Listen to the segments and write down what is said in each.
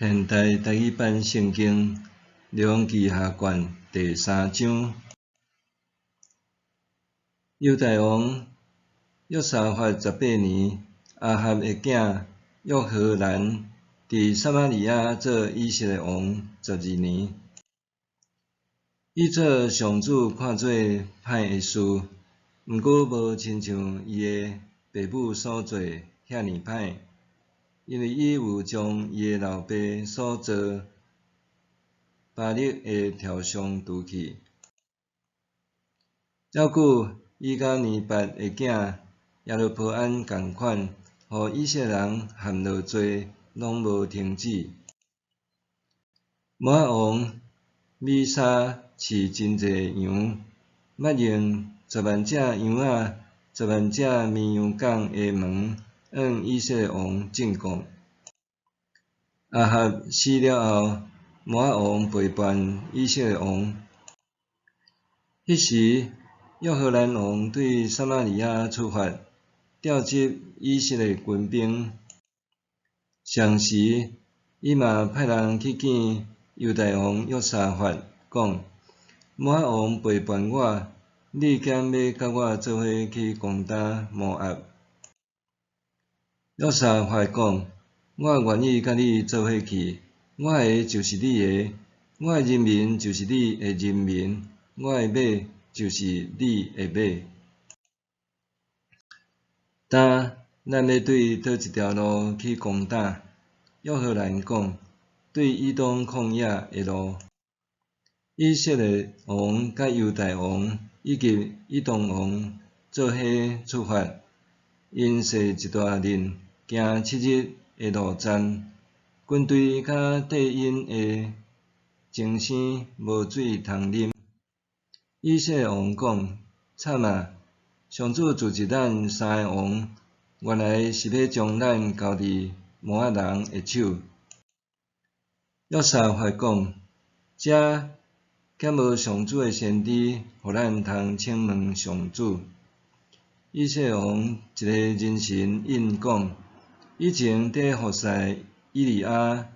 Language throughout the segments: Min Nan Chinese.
現代台語版聖經列王紀下卷第三章，猶大王約沙法18年，亞哈的囝約何蘭佇撒瑪利亞做以色列王12年。伊做上主看做歹的事，毋過無親像伊的爸母所做遐爾歹。因為伊有將伊的老爸所造巴力的柱像除去。猶久，伊佮尼八的囝耶羅波安仝款，予以色列人陷落罪，攏無停止。摩押王米沙飼真濟羊，捌用10萬隻羊仔、10萬隻綿羊犅的毛，向以色列王進貢。亞哈死了後，摩押王背叛以色列王。彼時，約何蘭王對撒瑪利亞出發，調集以色列軍兵。同時，伊嘛派人去見猶大王約沙法，講：摩押王背叛我，你敢欲佮我做伙去攻打摩押？約沙法講：我願意佮你做伙去，我的就是你的，我的人民就是你的人民，我的馬就是你的馬。今咱欲對佗一條路去攻打？約何蘭講：對以東曠野的路。以色列王佮猶大王以及以東王做伙出發，𪜶設一大陣，行7日的路程，軍隊佮綴𪜶的鐘聲無水通啉。以色列王講：慘啊！上主召集咱三个王，原來是欲將咱交佇摩押人的手。約沙法講：遮敢無上主的先知，予咱通請問上主？以色列王一个人神應講：以前佇服侍以利亞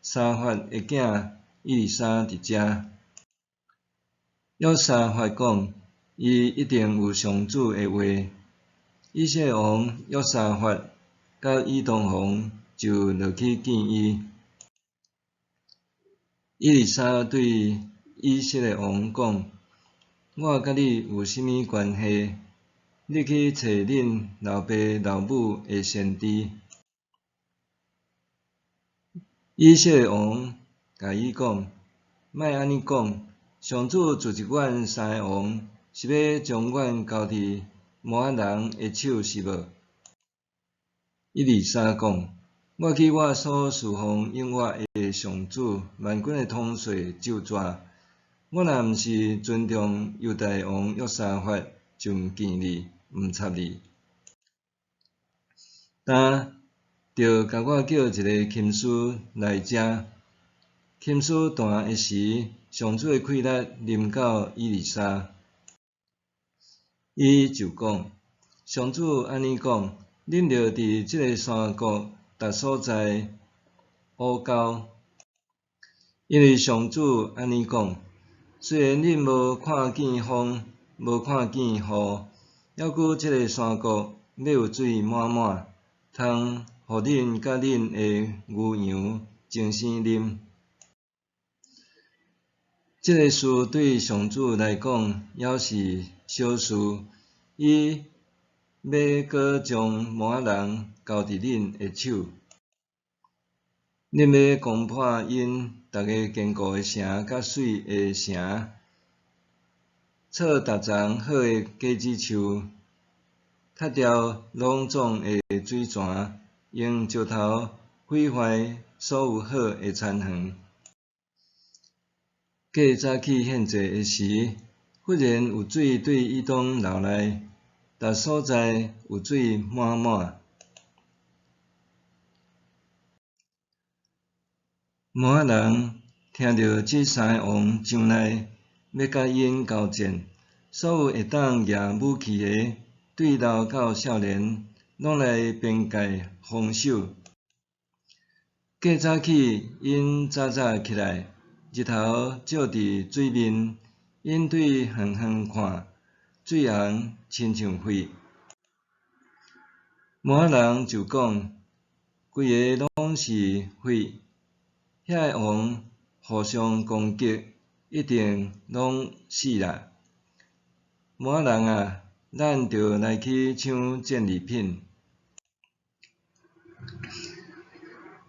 沙法的囝以利沙佇遮。約沙法講：伊一定有上主的話。以色列王約沙法佮以東王就落去見伊。以利沙對以色列王講：我佮你有啥物關係？你去揣恁老爸老母的先知。以色列王共伊講：莫按呢講，上主召集阮三个王，是欲將阮交佇摩押人的手是無？以利沙講：我去我所事奉永活的上主萬軍的統帥咒詛，我若毋是尊重猶大王約沙法，就毋見你，毋插你。今著共我叫一个琴師來遮。琴師彈的時，上主的氣力臨到以利沙，伊就講：上主按呢講，恁著佇這个山谷逐所在烏溝，因為上主按呢講，雖然恁無看見風，無看見雨，猶閣這个山谷欲有水滿滿，通予恁佮恁的牛羊精生啉。這个事對上主來講猶是小事，伊欲閣將摩押人交佇恁的手。恁欲攻破𪜶逐个堅固的城佮媠的城，鑿逐叢好的果子樹，拆掉攏總的水泉，用石頭毀壞所有好的田園。過早起獻祭的時，忽然有水對以東流來，逐所在有水滿滿。摩押人聽著這三个王上來，欲佮𪜶交戰，所有會當舉武器的，對老到少年，攏來邊界防守。過早起，𪜶早早起來，日頭照佇水面，𪜶對遠遠看，水紅親像血。摩押人就講：規个攏是血，遐个王互相攻擊，一定攏死啦。摩押人啊，咱著來去搶戰利品。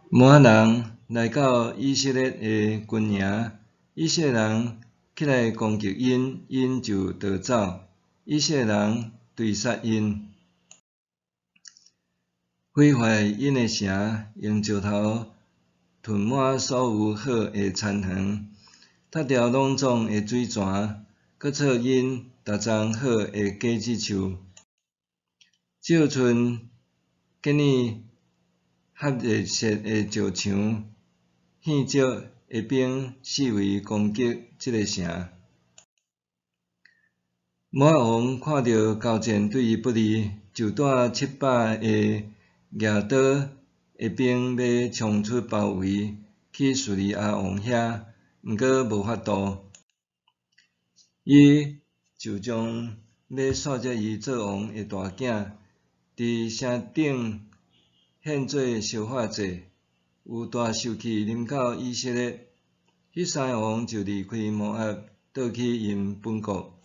摩押人來到以色列的軍營，以色列人起來攻擊𪜶，𪜶就逃走。以色列人追殺𪜶，毀壞𪜶的城，用石頭囤滿所有好的田園，拆掉攏總的水泉，閣削𪜶逐欉好的果子樹。照賰建呢合熱雪的石牆，獻石的兵四圍攻擊這个城。摩押王看著交戰對伊不利，就帶700个舉刀的兵欲衝出包圍，去敘利亞王遐，毋過無法度。伊就將欲徙這伊做王的大囝，佇城頂獻做燒化祭，有大受氣臨到以色列。彼三个王就離開摩押，倒去𪜶本國。